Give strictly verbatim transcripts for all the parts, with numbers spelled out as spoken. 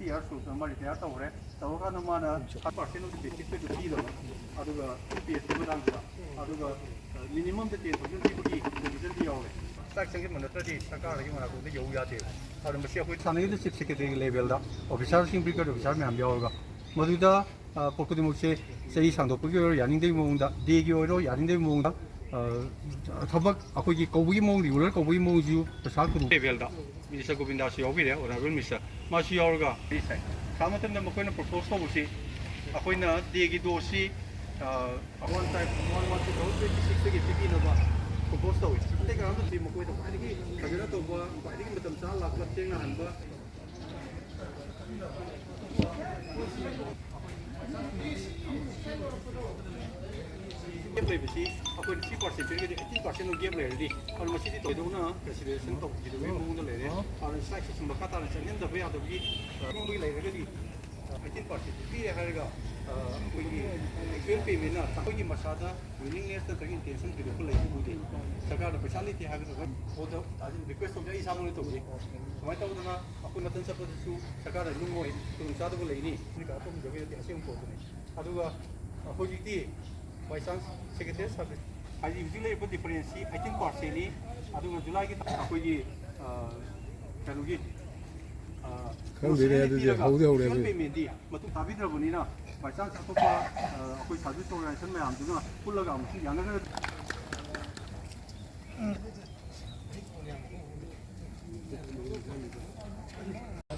Year ꯁꯨꯗꯅ ꯃꯥ retire ꯇꯧꯈ꯭ꯔꯦ꯫ ꯇꯧꯔꯀꯥꯟꯗ ꯃꯥꯅ ꯐꯥꯏꯚ ꯄꯥꯔꯁꯦꯟ ꯑꯣꯐ ꯕꯦꯁꯤꯛꯇ ꯄꯤꯗꯕ, ꯑꯗꯨꯒ ꯄꯤ ꯑꯦꯐꯀꯤ ꯃꯇꯥꯡꯁꯤꯗ, ꯑꯗꯨꯒ ꯃꯤꯅꯤꯃꯝꯗ ꯇꯦꯟ ꯊꯥꯎꯖꯟ ꯄꯤꯕꯒꯤ ꯄ꯭ꯔꯣꯚꯤꯖꯟꯗꯤ ꯌꯥꯎꯔꯦ꯫ ꯆꯥꯛ ꯆꯪꯁꯤꯟꯕ ꯅꯠꯇ꯭ꯔꯗꯤ ꯁꯔꯀꯥꯔꯗꯒꯤ ꯃꯅꯥꯛꯇ ꯌꯧ ꯌꯥꯗꯦꯕ꯫ ꯑꯗꯨꯅ ꯃꯁꯤ ꯑꯩꯈꯣꯏ ꯁꯥꯟꯅꯔꯤꯕ ꯆꯤꯐ ꯁꯦꯀ꯭ꯔꯦꯇꯔꯤꯒꯤ ꯂꯦꯚꯦꯜꯗ ꯑꯣꯐꯤꯁꯥꯔꯁꯤꯡ, ꯕ꯭ꯔꯤꯒꯦꯗ ꯑꯣꯐꯤꯁꯥꯔ ꯃꯌꯥꯝ ꯌꯥꯎꯔꯒ ꯃꯗꯨꯗ ꯄꯣꯠ ꯈꯨꯗꯤꯡꯃꯛꯁꯦ ꯆꯍꯤ ꯁꯥꯡꯗꯣꯛꯄꯒꯤ ꯑꯣꯏꯔꯣ, ꯌꯥꯅꯤꯡꯗꯕꯒꯤ ꯃꯑꯣꯡꯗ, ꯗꯦꯒꯤ ꯑꯣꯏꯔꯣ, ꯌꯥꯅꯤꯡꯗꯕꯒꯤ ꯃꯑꯣꯡꯗ, ꯊꯕꯛ ꯑꯩꯈꯣꯏꯒꯤ ꯀꯧꯕꯒꯤ ꯃꯑꯣꯡ, ꯔꯤꯒꯨꯂꯔ ꯀꯧꯕꯒꯤ ꯃꯑꯣꯡꯁꯤꯁꯨ ꯄꯩꯁꯥ ꯈꯨꯗꯣꯡ ꯂꯦꯚꯦꯜꯗ ꯃꯤꯅꯤꯁꯇꯔ ꯒꯣꯕꯤꯟꯗꯥꯁꯨ ꯌꯥꯎꯕꯤꯔꯦ, ꯑꯣꯅꯔꯦꯕꯜ ꯃꯤꯅꯤꯁꯇꯔ, ꯃꯥꯁꯨ ꯌꯥꯎꯔꯒ ꯁꯥꯏ꯫ ꯁꯥꯕ ꯃꯇꯝꯗ ꯃꯈꯣꯏꯅ ꯄ꯭ꯔꯣꯄꯣꯁ ꯇꯧꯕꯁꯤ ꯑꯩꯈꯣꯏꯅ ꯗꯦꯒꯤ ꯗꯣꯁꯤ one time one one two thousand twenty ꯁꯤꯛꯁꯇꯒꯤ ꯄꯤꯕꯤꯅꯕ ꯄ꯭ꯔꯣꯄꯣꯁ ꯇꯧꯏ꯫ ꯑꯇꯩ ꯀꯅꯥꯝꯇ ꯃꯈꯣꯏꯗ ꯈ꯭ꯋꯥꯏꯗꯒꯤ ꯐꯖꯅ ꯇꯧꯕ, ꯈ꯭ꯋꯥꯏꯗꯒꯤ ꯃꯇꯝ ꯆꯥꯅ ꯂꯥꯛꯄ, ꯊꯦꯡꯅ ꯍꯟꯕ꯫ ꯒꯦꯞ ꯂꯩꯕꯁꯤ ꯑꯩꯈꯣꯏꯅ ꯊ꯭ꯔꯤ ꯄꯥꯔꯁꯦꯟ ꯄꯤꯔꯒꯗꯤ ꯑꯩꯠꯇꯤꯟ ꯄꯥꯔꯁꯦꯟ ꯒꯦꯞ ꯂꯩꯔꯗꯤ, ꯑꯗꯨ ꯃꯁꯤꯗꯤ ꯊꯣꯏꯗꯣꯛꯅ ꯀꯟꯁꯤꯗꯔꯦꯁꯟ ꯇꯧꯈꯤꯗꯕꯒꯤ ꯃꯑꯣꯡꯗ ꯂꯩꯔꯦ꯫ ꯑꯗꯨꯅ ꯁ꯭ꯂꯥꯏꯗꯁꯤꯁꯨ ꯃꯈꯥ ꯇꯥꯅ ꯆꯠꯍꯟꯗꯕ ꯌꯥꯗꯕꯒꯤ, ꯑ, ꯅꯣꯡꯃꯒꯤ ꯂꯩꯔꯒꯗꯤ, ꯑ, ꯑꯩꯠꯇꯤꯟ ꯄꯥꯔꯁꯦꯟ ꯄꯤꯔꯦ ꯍꯥꯏꯔꯒ, ꯑ, ꯑꯩꯈꯣꯏꯒꯤ ꯑꯦꯛꯆꯨꯋꯦꯜ ꯄꯦꯃꯦꯟꯅ ꯑꯩꯈꯣꯏꯒꯤ ꯃꯁꯥꯗ ꯋꯤꯂꯤꯡꯅꯦꯁ ꯅꯠꯇ꯭ꯔꯒ ꯏꯟꯇꯦꯟꯁꯟ ꯊꯣꯏꯗꯣꯛꯄ ꯂꯩꯕ ꯎꯗꯦ꯫ ꯁꯔꯀꯥꯔꯅ ꯄꯩꯁꯥ ꯂꯩꯇꯦ ꯍꯥꯏꯕꯗ ꯐꯣꯟꯗ ꯔꯤꯀ꯭ꯋꯦꯁ ꯇꯧꯖꯩ, ꯑꯩ ꯏꯁꯥꯃꯛꯅ ꯇꯧꯖꯩ꯫ ꯑꯗꯨꯃꯥꯏꯅ ꯇꯧꯗꯅ ꯑꯩꯈꯣꯏ ꯃꯊꯪ ꯆꯠꯄꯗꯁꯨ ꯁꯔꯀꯥꯔꯅ ꯅꯨꯡꯉꯣꯏ, ꯈꯨꯗꯣꯡꯆꯥꯗꯕ ꯂꯩꯅꯤ꯫ ꯑꯩꯈꯣꯏ ꯀꯅꯥ ꯇꯧꯖꯒꯦ ꯅꯠꯇꯦ, ꯑꯁꯦꯡꯕ ꯄꯣꯠꯇꯨꯅꯤ꯫ ꯑꯗꯨꯒ ꯍꯧꯖꯤꯛꯇꯤ ꯕꯥꯏ ꯆꯥꯟꯁ ꯁꯦꯀ꯭ꯔꯦꯇꯔꯤ ꯁꯥꯔꯚꯤꯁ ꯍꯥꯏꯗꯤ ꯍꯧꯖꯤꯛ ꯂꯩꯔꯤꯕ ꯗꯤꯐꯔꯦꯟꯁꯁꯤ ꯑꯩꯠꯇꯤꯟ ꯄꯥꯔꯁꯦꯟꯅꯤ꯫ ꯑꯗꯨꯒ ꯖꯨꯂꯥꯏꯒꯤ ꯑꯩꯈꯣꯏꯒꯤ, ꯑ, ꯀꯩꯅꯣꯒꯤ, ꯑ, ꯈꯪꯗꯦꯅꯦ, ꯄ꯭ꯔꯣꯁꯦꯁꯇ ꯑꯗꯨꯗꯤ ꯄꯤꯔꯒ ꯍꯧꯗꯤ ꯍꯧꯔꯦ ꯑꯦꯛꯆꯨꯋꯦꯜ ꯑꯗꯨꯗꯤ꯫ ꯄꯦꯃꯦꯟꯗꯤ ꯃꯇꯨꯡ ꯇꯥꯕꯤꯗ꯭ꯔꯕꯅꯤꯅ, ꯕꯥꯏ ꯆꯥꯟꯁ ꯑꯇꯣꯞꯄ, ꯑ, ꯑꯩꯈꯣꯏ ꯁꯥꯔꯚꯤꯁ ꯑꯣꯔꯒꯅꯥꯏꯖꯦꯁꯟ ꯃꯌꯥꯝꯗꯨꯅ ꯄꯨꯜꯂꯒ ꯑꯃꯨꯛꯁꯨ ꯌꯥꯅꯒꯗ꯭ꯔꯥ?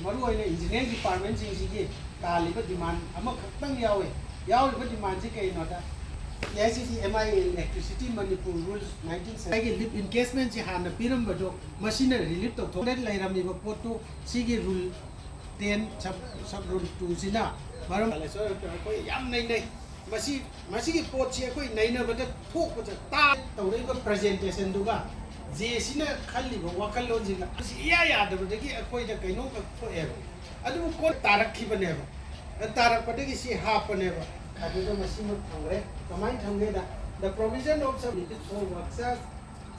ꯃꯔꯨꯑꯣꯏꯅ ꯏꯟꯖꯤꯅꯤꯌꯥꯔꯤꯡ ꯗꯤꯄꯥꯔꯠꯃꯦꯟꯁꯤꯡꯁꯤꯒꯤ ꯇꯥꯜꯂꯤꯕ ꯗꯤꯃꯥꯟ ꯑꯃꯈꯛꯇꯪ ꯌꯥꯎꯏ꯫ ꯌꯥꯎꯔꯤꯕ ꯗꯤꯃꯥꯟꯁꯤ ꯀꯩꯅꯣꯗ, A I C T M I L electricity Manipur rules nineteen seventy ꯑꯩꯠꯀꯤ ꯂꯤꯞ ꯏꯟꯀꯦꯁꯃꯦꯟꯁꯤ ꯍꯥꯟꯅ ꯄꯤꯔꯝꯕꯗꯣ ꯃꯁꯤꯅ ꯔꯤꯂꯤꯞ ꯇꯧꯊꯣꯛ ꯂꯩꯔꯝꯃꯤꯕ ꯄꯣꯠꯇꯨ ꯁꯤꯒꯤ rule ten sub, sub rule ꯇꯨꯁꯤꯅ ꯃꯔꯝ ꯑꯩꯈꯣꯏ ꯌꯥꯝ ꯅꯩꯅꯩ꯫ ꯃꯁꯤ, ꯃꯁꯤꯒꯤ ꯄꯣꯠꯁꯤ ꯑꯩꯈꯣꯏ ꯅꯩꯅꯕꯗ ꯊꯣꯛꯄꯗ ꯇꯥ ꯇꯧꯔꯛꯏꯕ ꯄ꯭ꯔꯖꯦꯟꯇꯦꯁꯟꯗꯨꯒ ꯖꯦꯁꯤꯅ ꯈꯜꯂꯤꯕ ꯋꯥꯈꯜꯂꯣꯟꯁꯤꯒ ꯃꯁꯤ ꯏꯌꯥ ꯌꯥꯗꯕꯗꯒꯤ ꯑꯩꯈꯣꯏꯗ ꯀꯩꯅꯣꯝꯈꯛ ꯊꯣꯛꯑꯦꯕ꯫ ꯑꯗꯨꯕꯨ ꯀꯣꯟꯅ ꯇꯥꯔꯛꯈꯤꯕꯅꯦꯕ꯫ ꯇꯥꯔꯛꯄꯗꯒꯤ ꯁꯤ ꯍꯥꯞꯄꯅꯦꯕ꯫ ꯑꯗꯨꯗ ꯃꯁꯤꯃ ꯐꯪꯈ꯭ꯔꯦ꯫ ꯀꯃꯥꯏꯅ ꯊꯝꯒꯦꯗ, the provision of submitted for workers,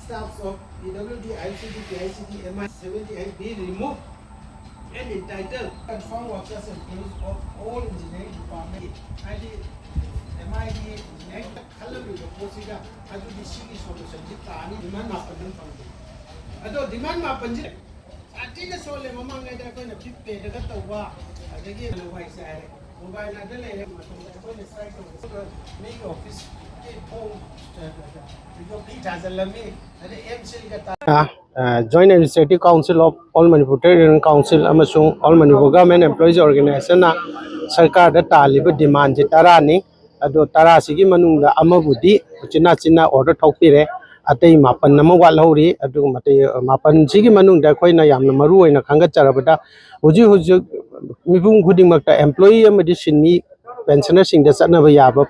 staffs of P W D, I C D, P I C D, M I seventy eight be removed. And entitled confirm workers employees of all engineering department, ꯍꯥꯏꯗꯤ M I D engineering ꯈꯜꯂꯝꯃꯤꯕ ꯄꯣꯠꯁꯤꯒ ꯑꯗꯨꯗꯤ ꯁꯤꯒꯤ ꯁꯣꯂꯨꯁꯟꯁꯤ ꯇꯥꯅꯤ, ꯗꯤꯃꯥꯟ ꯃꯥꯄꯟꯗꯪ ꯐꯪꯗꯦ꯫ ꯑꯗꯣ ꯗꯤꯃꯥꯟ ꯃꯥꯄꯟꯁꯤ ꯁꯥꯊꯤꯅ ꯁꯣꯜꯂꯦ꯫ ꯃꯃꯥꯡꯉꯩꯗ ꯑꯩꯈꯣꯏꯅ fifth ꯄꯦꯗꯒ ꯇꯧꯕ, ꯑꯗꯒꯤ ꯋꯥꯏ ꯆꯥꯏꯔꯦ꯫ ꯃꯣꯕꯥꯏꯜ ꯑꯗ ꯂꯩꯔꯦ ꯃꯇꯝꯗ ꯑꯩꯈꯣꯏꯅ ꯁ꯭ꯇ꯭ꯔꯥꯏꯛ ꯇꯧꯕ ꯃꯤꯒꯤ ꯑꯣꯐꯤꯁꯀꯤ ꯊꯣꯡ ꯌꯣꯠꯄꯤ ꯊꯥꯖꯤꯜꯂꯝꯃꯤ꯫ ꯑꯗꯩ ꯑꯦꯝ ꯁꯤꯜꯒ ꯇꯥ- ꯑ, ꯑ, Joint Administrative Council of All Manipur Trade Union Council ꯑꯃꯁꯨꯡ All Manipur Government Employees Organizationꯅ ꯁꯔꯀꯥꯔꯗ ꯇꯥꯜꯂꯤꯕ ꯗꯤꯃꯥꯟꯁꯤ ꯇꯔꯥꯅꯤ꯫ ꯑꯗꯣ ꯇꯔꯥꯁꯤꯒꯤ ꯃꯅꯨꯡꯗ ꯑꯃꯕꯨꯗꯤ ꯎꯆꯤꯟ ꯅꯥꯆꯤꯟꯅ ꯑꯣꯔꯗꯔ ꯊꯣꯛꯄꯤꯔꯦ, ꯑꯇꯩ ꯃꯥꯄꯟ ꯑꯃ ꯋꯥꯠꯍꯧꯔꯤ꯫ ꯑꯗꯨꯒ ꯑꯇꯩ ꯃꯥꯄꯟꯁꯤꯒꯤ ꯃꯅꯨꯡꯗ ꯑꯩꯈꯣꯏꯅ ꯌꯥꯝꯅ ꯃꯔꯨ ꯑꯣꯏꯅ ꯈꯟꯒꯠꯆꯔꯕꯗ ꯍꯧꯖꯤꯛ ꯍꯧꯖꯤꯛ ꯃꯤꯄꯨꯝ ꯈꯨꯗꯤꯡꯃꯛꯇ ꯑꯦꯝꯄ꯭ꯂꯣꯌꯤ ꯑꯃꯗꯤ ꯁꯤꯟꯃꯤ ꯄꯦꯟꯁꯅꯔꯁꯤꯡꯗ ꯆꯠꯅꯕ ꯌꯥꯕ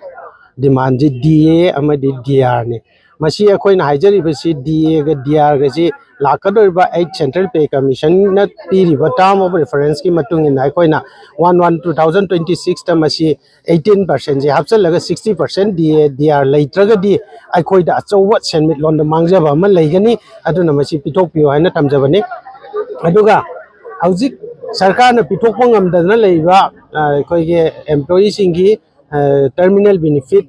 ꯗꯤꯃꯥꯟꯁꯤ ꯗꯤ ꯑꯦ ꯑꯃꯗꯤ ꯗꯤ ꯑꯥꯔꯅꯤ꯫ ꯃꯁꯤ ꯑꯩꯈꯣꯏꯅ ꯍꯥꯏꯖꯔꯤꯕꯁꯤ ꯗꯤ ꯑꯦꯒ ꯗꯤ ꯑꯥꯔꯒꯁꯤ ꯂꯥꯛꯀꯗꯧꯔꯤꯕ ꯑꯩꯠ Central Pay Commissionꯅ ꯄꯤꯔꯤꯕ term of referenceꯀꯤ ꯃꯇꯨꯡ ꯏꯟꯅ ꯑꯩꯈꯣꯏꯅ one one two thousand twenty sixꯇ ꯃꯁꯤ eighteen percentꯁꯤ ꯍꯥꯞꯆꯤꯜꯂꯒ sixty percent ꯗꯤ ꯑꯦ ꯗꯤ ꯑꯥꯔ ꯂꯩꯇ꯭ꯔꯒꯗꯤ ꯑꯩꯈꯣꯏꯗ ꯑꯆꯧꯕ ꯁꯦꯟꯃꯤꯠꯂꯣꯟꯗ ꯃꯥꯡꯖꯕ ꯑꯃ ꯂꯩꯒꯅꯤ꯫ ꯑꯗꯨꯅ ꯃꯁꯤ ꯄꯤꯊꯣꯛꯄꯤꯌꯨ ꯍꯥꯏꯅ ꯊꯝꯖꯕꯅꯤ꯫ ꯑꯗꯨꯒ ꯍꯧꯖꯤꯛ ꯁꯔꯀꯥꯔꯅ ꯄꯤꯊꯣꯛꯄ ꯉꯝꯗꯗꯅ ꯂꯩꯔꯤꯕ, ꯑ, ꯑꯩꯈꯣꯏꯒꯤ ꯑꯦꯝꯄ꯭ꯂꯣꯌꯤꯁꯤꯡꯒꯤ, ꯑ, terminal benefit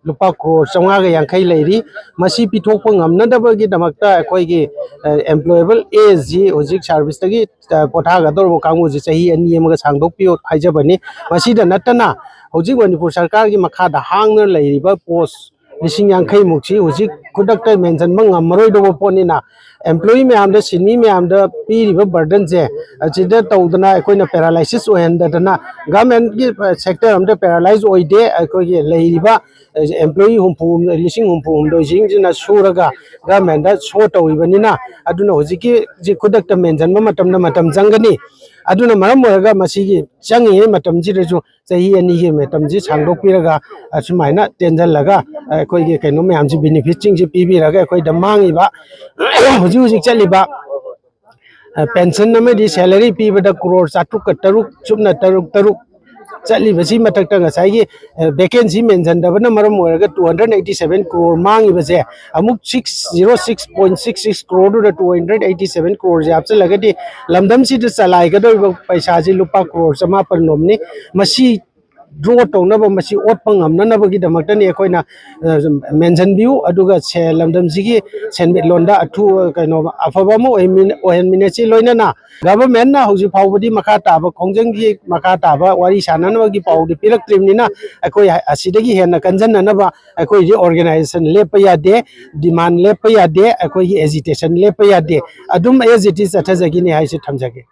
ꯂꯨꯄꯥ ꯀ꯭ꯔꯣꯔ ꯆꯥꯝꯃꯉꯥꯒ ꯌꯥꯡꯈꯩ ꯂꯩꯔꯤ꯫ ꯃꯁꯤ ꯄꯤꯊꯣꯛꯄ ꯉꯝꯅꯗꯕꯒꯤꯗꯃꯛꯇ ꯑꯩꯈꯣꯏꯒꯤ, ꯑ, employable ageꯁꯤ ꯍꯧꯖꯤꯛ ꯁꯥꯔꯚꯤꯁꯇꯒꯤ, ꯑ, ꯄꯣꯊꯥꯒꯗꯧꯔꯕ ꯀꯥꯡꯕꯨꯁꯤ ꯆꯍꯤ ꯑꯅꯤ ꯑꯃꯒ ꯁꯥꯡꯗꯣꯛꯄꯤꯌꯨ ꯍꯥꯏꯖꯕꯅꯤ꯫ ꯃꯁꯤꯗ ꯅꯠꯇꯅ ꯍꯧꯖꯤꯛ ꯃꯅꯤꯄꯨꯔ ꯁꯔꯀꯥꯔꯒꯤ ꯃꯈꯥꯗ ꯍꯥꯡꯅ ꯂꯩꯔꯤꯕ ꯄꯣꯁ ꯂꯤꯁꯤꯡ ꯌꯥꯡꯈꯩꯃꯨꯛꯁꯤ ꯍꯧꯖꯤꯛ ꯈꯨꯗꯛꯇ ꯃꯦꯟꯁꯤꯟꯕ ꯉꯝꯃꯔꯣꯏꯗꯧꯕ ꯄꯣꯠꯅꯤꯅ ꯑꯦꯝꯄ꯭ꯂꯣꯌꯤ ꯃꯌꯥꯝꯗ, ꯁꯤꯟꯃꯤ ꯃꯌꯥꯝꯗ ꯄꯤꯔꯤꯕ ꯕꯔꯗꯟꯁꯦ ꯑꯁꯤꯗ ꯇꯧꯗꯅ ꯑꯩꯈꯣꯏꯅ ꯄꯦꯔꯥꯂꯥꯏꯁꯤꯁ ꯑꯣꯏꯍꯟꯗꯗꯅ, ꯒꯚꯔꯟꯃꯦꯟꯠꯀꯤ ꯁꯦꯛꯇꯔ ꯑꯝꯇ ꯄꯦꯔꯥꯂꯥꯏꯁ ꯑꯣꯏꯗꯦ꯫ ꯑꯩꯈꯣꯏꯒꯤ ꯂꯩꯔꯤꯕ ꯑꯦꯝꯄ꯭ꯂꯣꯌꯤ ꯍꯨꯝꯐꯨ, ꯂꯤꯁꯤꯡ ꯍꯨꯝꯐꯨ ꯍꯨꯝꯗꯣꯏꯁꯤꯡꯁꯤꯅ ꯁꯨꯔꯒ ꯒꯚꯔꯟꯃꯦꯟꯠꯇ ꯁꯣ ꯇꯧꯔꯤꯕꯅꯤꯅ, ꯑꯗꯨꯅ ꯍꯧꯖꯤꯛꯀꯤ ꯍꯧꯖꯤꯛ ꯈꯨꯗꯛꯇ ꯃꯦꯟꯁꯤꯟꯕ ꯃꯇꯝꯗ ꯃꯇꯝ ꯆꯪꯒꯅꯤ꯫ ꯑꯗꯨꯅ ꯃꯔꯝ ꯑꯣꯏꯔꯒ ꯃꯁꯤꯒꯤ ꯆꯪꯉꯤꯉꯩ ꯃꯇꯝꯁꯤꯗꯁꯨ ꯆꯍꯤ ꯑꯅꯤꯒꯤ ꯃꯇꯝꯁꯤ ꯁꯥꯡꯗꯣꯛꯄꯤꯔꯒ, ꯑꯁꯨꯃꯥꯏꯅ ꯇꯦꯟꯁꯤꯜꯂꯒ, ꯑꯩꯈꯣꯏꯒꯤ ꯀꯩꯅꯣ ꯃꯌꯥꯝꯁꯤ, ꯕꯦꯅꯤꯐꯤꯠꯁꯤꯡꯁꯤ ꯄꯤꯕꯤꯔꯒ ꯑꯩꯈꯣꯏꯗ ꯃꯥꯡꯉꯤꯕ ꯍꯧꯖꯤꯛ ꯍꯧꯖꯤꯛ ꯆꯠꯂꯤꯕ, ꯑ, ꯄꯦꯟꯁꯟ ꯑꯃꯗꯤ ꯁꯦꯂꯔꯤ ꯄꯤꯕꯗ ꯀ꯭ꯔꯣꯔ ꯆꯥꯇ꯭ꯔꯨꯛꯀ ꯇꯔꯨꯛ, ꯆꯨꯞꯅ ꯇꯔꯨꯛ ꯇꯔꯨꯛ ꯆꯠꯂꯤꯕꯁꯤ ꯃꯊꯛꯇ ꯉꯁꯥꯏꯒꯤ vacancy mentionꯗꯕꯅ ꯃꯔꯝ ꯑꯣꯏꯔꯒ two hundred eighty seven crore ꯃꯥꯡꯉꯤꯕꯁꯦ, ꯑꯃꯨꯛ six zero six point six six croreꯗꯨꯗ two hundred eighty seven croreꯁꯦ ꯍꯥꯞꯆꯤꯜꯂꯒꯗꯤ ꯂꯝꯗꯝꯁꯤꯗ ꯆꯂꯥꯏꯒꯗꯧꯔꯤꯕ ꯄꯩꯁꯥꯁꯤ ꯂꯨꯄꯥ ꯀ꯭ꯔꯣꯔ ꯆꯃꯥꯄꯜ ꯔꯣꯝꯅꯤ꯫ ꯃꯁꯤ draw ꯇꯧꯅꯕ, ꯃꯁꯤ ꯑꯣꯠꯄ ꯉꯝꯅꯅꯕꯒꯤꯗꯃꯛꯇꯅꯤ ꯑꯩꯈꯣꯏꯅ mentionꯕꯤꯌꯨ꯫ ꯑꯗꯨꯒ ꯂꯝꯗꯝꯁꯤꯒꯤ ꯁꯦꯟꯃꯤꯠꯂꯣꯟꯗ ꯑꯊꯨ ꯀꯩꯅꯣ ꯑꯐꯕ ꯑꯃ ꯑꯣꯏꯍꯟꯃꯤꯟꯅꯁꯤ꯫ ꯂꯣꯏꯅꯅ governmentꯅ ꯍꯧꯖꯤꯛ ꯐꯥꯎꯕꯗꯤ ꯃꯈꯥ ꯇꯥꯕ ꯈꯣꯡꯖꯪꯒꯤ ꯃꯈꯥ ꯇꯥꯕ ꯋꯥꯔꯤ ꯁꯥꯟꯅꯅꯕꯒꯤ ꯄꯥꯎꯗꯤ ꯄꯤꯔꯛꯇ꯭ꯔꯤꯕꯅꯤꯅ ꯑꯩꯈꯣꯏ ꯑꯁꯤꯗꯒꯤ ꯍꯦꯟꯅ ꯀꯟꯖꯟꯅꯅꯕ ꯑꯩꯈꯣꯏꯒꯤ organization ꯂꯦꯞꯄ ꯌꯥꯗꯦ, demand ꯂꯦꯞꯄ ꯌꯥꯗꯦ, ꯑꯩꯈꯣꯏꯒꯤ agitation ꯂꯦꯞꯄ ꯌꯥꯗꯦ꯫ ꯑꯗꯨꯝ as it is ꯆꯠꯊꯖꯈꯤꯅꯤ ꯍꯥꯏꯁꯤ ꯊꯝꯖꯒꯦ꯫